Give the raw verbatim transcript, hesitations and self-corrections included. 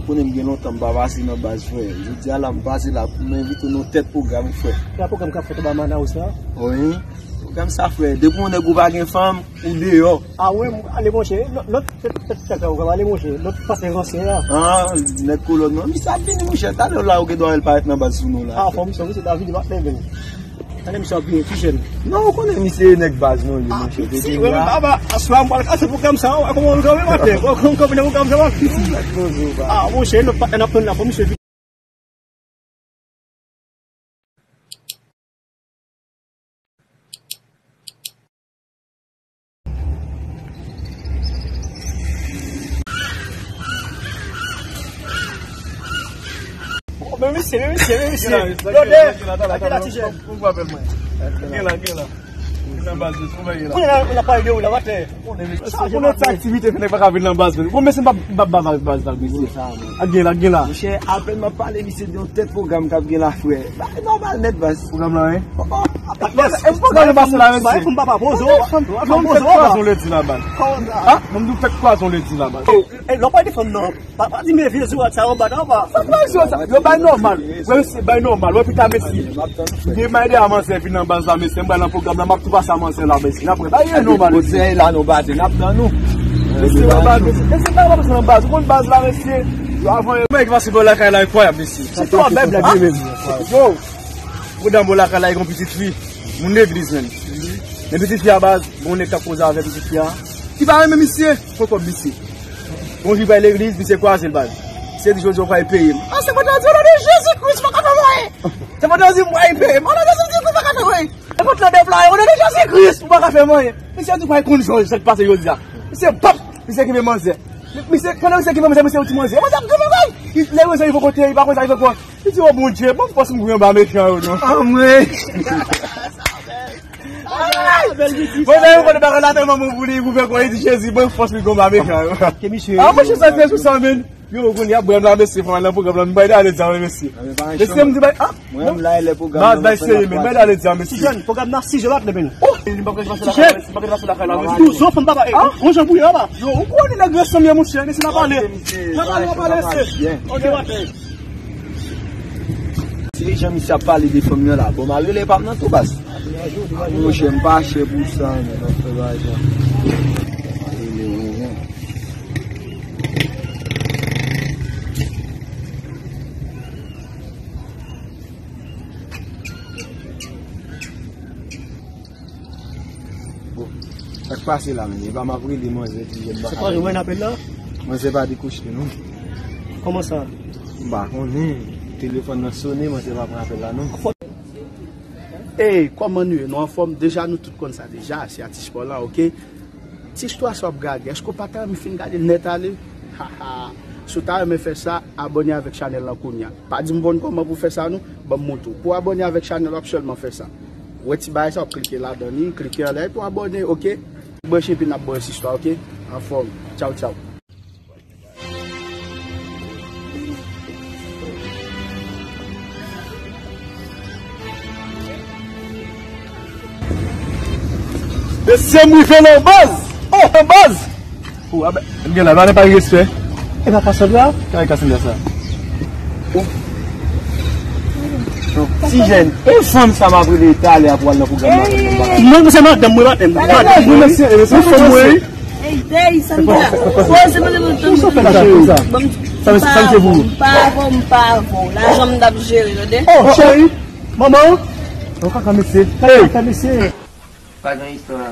Konnen m gen lontan m pa pase nan baz, frè. Jodi a la m pase la pou m envite w nan tèt pwogram, frè. Ki pwogram k ap fèt anba Manaus la? Wi. Pwogram sa, frè. Depi yon nèg ou pa gen fanm, ou deyò. A wi, ale monchè. Lòt, lòt tèt, tèt, tèt la, ou ale monchè. Lòt pase ransè a. Ah, nèg kolòn nan. Misye ap vini, monchè. Talè la, ou gen dwa wè l parèt nan baz sou nou la. Ah, fò misye, misye ta vini, pa fè vini. Tande misye ap vini, ti jèn. Non, ou konnen misye nèg baz nou ye, monchè. Si, wè, men baba, aswè a m pral kase pwogram sa, wè kòman nou kanpe maten. Wè kòman nou kanpe nan pwogram sa, wè. Ah, monchè, lòt patnè n ap tann la, fò misye vini. Oh, men misye, men misye, men misye. Blòdè, ake la ti jèn. Gen la, gen la. Gen la baz, kouman ye la? Kounye a, n ap pale de ou la, batè. Sa pou lòt sa aktivite, fè nèg pa ka vin nan baz, men. Bon, mesye, m p ap, m p ap baz avèk baz la, mesye. Ak gen la, gen la. Monchè, apèn m ap pale, misye, de yon tèt pwogram k ap gen la, frè. Bagay nòmal nèt, baz. Pwogram la, wi. Oh, oh, e pwogram yo pase la, mesye. Fòm papa, poze w, papa, poze w, papa. Lè di la, baz. Ha? Mwen, m di w fèk kwaze lè di la, baz. E, lè w pale de fanm nan, pa, pa di men vye ziwat sa yo bat anba. Sa bay ziwat sa, yo bay nòmal. Wè, mesye, bay nòmal. Wè, pita, mesye. Gen may de a manzè vin nan baz la, mesye. M pral nan pwogram la, m ap tou pase a manzè la, mesye. N ap wè, bay nòmal, mesye. Konsèy la, nou bati, n ap tann nou. Mesye, nan baz, mesye. Mesye, bay wè nan baz. Ou konn baz la, mesye. Yo, avan, yo. Mwen ki pase bò lakay la, enkwayab, mesye. Se tou a bèb la, byen, mesye. Yo. Ou dan bò lakay la, e gon pitit fi. Moun legliz, menm. Men pitit fi a baz, gon nèg k ap koze avè pitit fi a. Ki pa renmen misye, pran kòb misye. Gon jou bay legliz, misye kwaze l baz. Misye di jodi a w pral peye m. Ah, se pandan di, o non de Jezi Kris, m pa ka fè mwayen. Se pandan di m pral peye m. O non de Jezi Kris, m pa ka fè mwayen. E kot la deplwaye, o non de Jezi Kris, m pa ka fè mwayen. Misye di pral konn jòj, sa k pase jodi a. Misye pap, misye kenbe manzè. Misye, pandan misye kenbe manzè, misye yon ti manzè. Manzè ap gen manzè. Lè manzè rive kote, li pa konn sa li fè ankò. Li di, o Bondye, ban m fòs m goumen anba mechan yo non. Anmwey. Mwen menm, mwen konnen bagay la tèlman bon pou li, pou fè kò, li di, Jezi, ban fòs li gon ba mechan yo. Ke misye. Ah, mwen, se sa, se sou sa, men. Yo, kounye a, bwè m la, mesye, fò m al nan pwogram la, m bay ale di a, mesye. Mesye, m di, bay, ah. Mwen, m la, lè pwogram nan, bay serye, men, bay ale di a, mesye. Ti jèn, pwogram nan sis jè maten, men. Oh, li pa konn pase la kay la, mesye, pa konn pase la kay la, mesye. Douz an, fanm papa, eh, gon jan bouyi la, ba. Yo, ou konnen nèg resanm ye, monchè, mesye, n a pale. N a pale, n a pale, mesye. Ok, maten. Se jan misye ap pale de fanm nan la. Bon, m al rele pap nan tou baz. Monchè, m pa chè pou sa, men, nan fè bagay sa. Rele, rele. Bon, sa k pase la, men? E pa m ap rele manzè, di jèn bagay. Se pa jwenn apèl la? Manzè pa dekwoche, non. Kòman sa? M pa konnen. Telefòn nan sonnen, manzè pa pran apèl la, non. Ey, kòman nou ye? Nou anfòm? Deja, nou tout konn sa deja. Se Atis Paw la, oke? Ti istwa sa w ap gade, èske w pa ta renmen fin gade l nèt ale? Haha. Si w ta renmen fè sa, abòne avèk chanèl lan kounye a. Pa di m konn kòman pou fè sa non, ban m montre w. Pou w abòne avèk chanèl, w ap sèlman fè sa. Ou wè ti bagay sa, w ap klike ladan li, klike anlè, epi w abòne, oke? Branche epi n ap ba w istwa, oke? Anfòm. Tchaw, tchaw. Mesye, m rive la, baz! Oh, baz! Oh, a, ben, m gen la, pa gen respè. E pa Cassandra? Kare Cassandra sa? Oh. Ti jèn, e fanm sa m ap rele talè a pou al nan pwogram nan? Non, se madanm mwen, madanm. Madanm mwen, mesye, e mesye, fanm mwen. Ey, ey, Sandra. Poze mwen, mwen, mwen. Sa, sa, sa, se pou ou. M pa avè w, m pa avè w. Lajan m t ap jere, tande? Oh, cheri. Manman. Ou kaka mesye. Kaka mesye. Pa gen istwa.